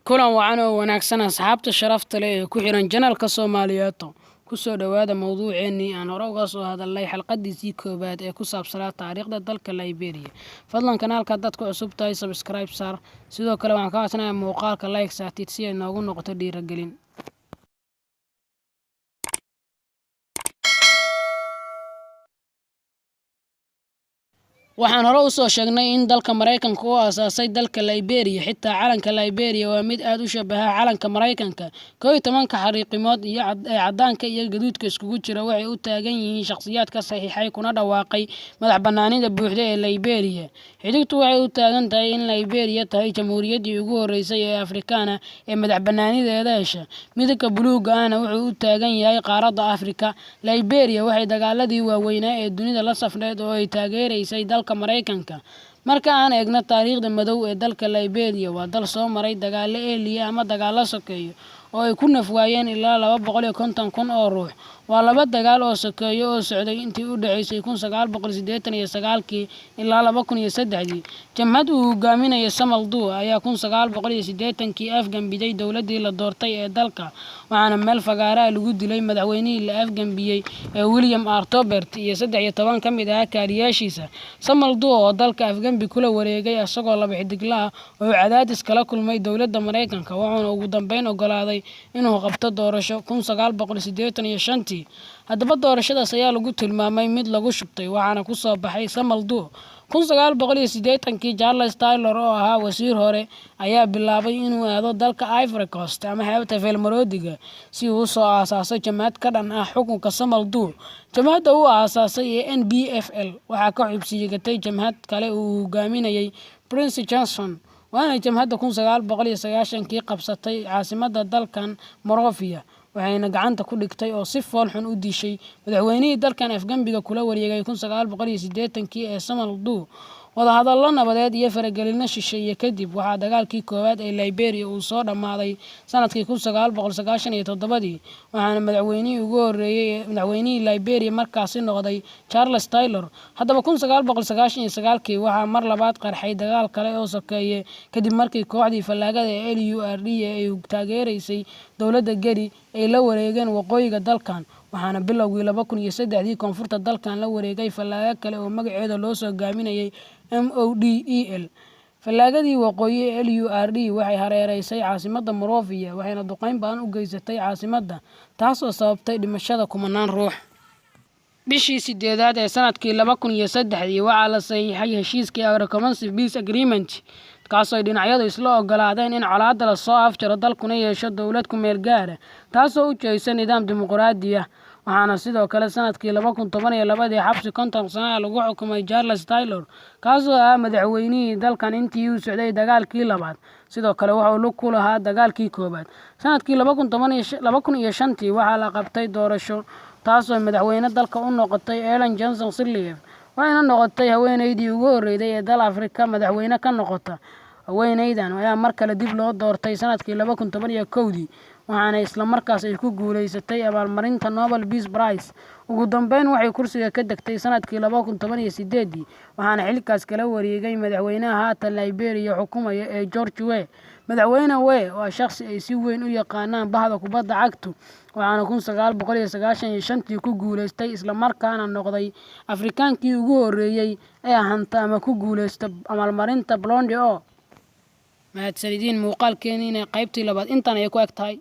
Kulan wacan oo wanaagsan, asxaabta sharafta leh ee ku xiran channelka Soomaaliyeeto. Kusoo dhowaada mowduuceennii aan hore uga soo hadalnay xalqadiisii koowaad ee ku saabsanaa taariikhda dalka Liberia. Fadlan kanaalka haddaad ku cusub tahay, subscribe saar. Sidoo kale waxaan ka codsanayaa muuqaalka like saartid si ay noogu noqoto dhiiragelin. Waxaan hore usoo sheegnay in dalka Maraykanka uu aasaasay dalka Liberia. Xitaa calanka Liberia waa mid aad u shabaha calanka Maraykanka. 11-ka xariiqimood iyo ee caddaanka iyo gaduudka iskugu jira waxay u taagan yihiin shakhsiyaadka saxiixay kuna dhawaaqay madax bannaanida buuxda ee Liberia. Xidigtu waxay u taagan tahay in Liberia tahay jamhuuriyaddii ugu horreysay ee Afrikaan ah ee madax bannaanideeda hesha. Midabka buluugga ahna wuxuu u taagan yahay qaaradda Afrika. Liberia waxay dagaaladii waaweynaa ee dunida la safneyd oo ay taageeraysay dalka Maraykanka. Marka aan eegno taariikhda madow ee dalka Liberia, waa dal soo maray dagaallo ehliya ama dagaallo sokeeye oo ay ku naf waayeen ilaa 250,000 oo ruux. Waa laba dagaal oo sokeeye oo socday intii u dhaxaysay 1989-kii ilaa 2003-dii. Jamhad uu hogaaminayo Samuel Doe ayaa 1980-kii afgambiday dowladdii la doortay ee dalka, waxaana meel fagaare ah lagu dilay madaxweynihii la afgambiyey ee William R. Tolbert iyo 13 ka mid ahaa kaaliyaashiisa. Samuel Doe oo dalka afgambi kula wareegay isagoo laba xidigle ah oo cadaadis kala kulmay dowladda Maraykanka, wuxuuna ugu dambeyn oggolaaday inuu qabto doorasho 1985-tii. Haddaba doorashadaas ayaa lagu tilmaamay mid lagu shubtay, waxaana ku soo baxay Samuel Doe. 1980-kii Charles Taylor oo ahaa wasiir hore ayaa bilaabay inuu aado dalka Ivory Coast ama xeebta Feelmaroodiga si uu usoo aasaaso jamhad ka dhan ah xukunka Samuel Doe. Jamhadda uu aasaasay ee NPFL waxaa ka xubsiigatay jamhad kale oo uu hogaaminayay Prince Johnson, waana jamhadda 1990-kii qabsatay caasimadda dalkan Monrovia, waxayna gacanta ku dhigtay oo si fool xun u dishay madaxweynihii dalkan afgambiga kula wareegay 1980-kii ee Samuel Doe. Wadahadallo nabadeed iyo faragelino shisheeye kadib, waxaa dagaalkii koowaad ee Liberia uu soo dhammaaday sanadkii 1997-dii, waxaana madaxweynihii ugu horreeyay madaxweynihii Liberia markaasi noqday Charles Taylor. Haddaba 1999-kii waxaa mar labaad qarxay dagaal kale oo sokeeye kadib markii kooxdii fallaagada ee LURD ay taageeraysay dowladda Geri ay la wareegeen waqooyiga dalkan, waxaana bilowgii 2003-dii koonfurta dalkan la wareegay fallaago kale oo magaceeda loo soo gaaminayay MODEL. Fallaagadii waqooyi ee LURD waxay hareereysay caasimadda Monrovia, waxayna duqeyn badan u geysatay caasimadda, taasoo sababtay dhimashada kumanaan ruux. Bishii sideedaad ee sanadkii 2003-dii waxaa la saxiixay heshiiskii Comprehensive Peace Agreement, kaasoo ay dhinacyadu isla oggolaadeen in colaadda lasoo afjaro, dalkuna yeesho dowlad ku meel gaar ah taasoo u jeedisa nidaam dimuqraadi ah. Waxaana sidoo kale sanadkii 2012-dii xabsi 50 sano ah lagu xukumay Charles Taylor, kaasoo ahaa madaxweynihii dalkan intii uu socday dagaalkii labaad. Sidoo kale wuxuu lug ku lahaa dagaalkii koowaad. Sanadkii 2005-tii waxaa la qabtay doorasho, taasoo madaxweyne dalka u noqotay Ellen Johnson Sirleaf, waxayna noqotay haweeneydii ugu horreysay ee dal Afrika madaxweyne ka noqota. Haweeneydan ayaa mar kale dib loo doortay sanadkii 2011-dii, waxaana isla markaas ay ku guuleysatay abaalmarinta Nobel Peace Prize. Ugu dambeyn waxay kursiga ka degtay sanadkii 2018-dii, waxaana xilkaas kala wareegay madaxweynaha haatan Liberia xukumaya ee George Weah. Madaxweyne Weah waa shakhsi ay si weyn u yaqaanaan bahda kubadda cagtu, waxaana 1995-tii ku guuleystay isla markaana noqday Afrikaankii ugu horreeyay ee hanta ama ku guuleysta abaalmarinta Ballon d'Or. Mahadsanidin, muuqaalkeeniina qaybtii labaad intan ayay ku eg tahay.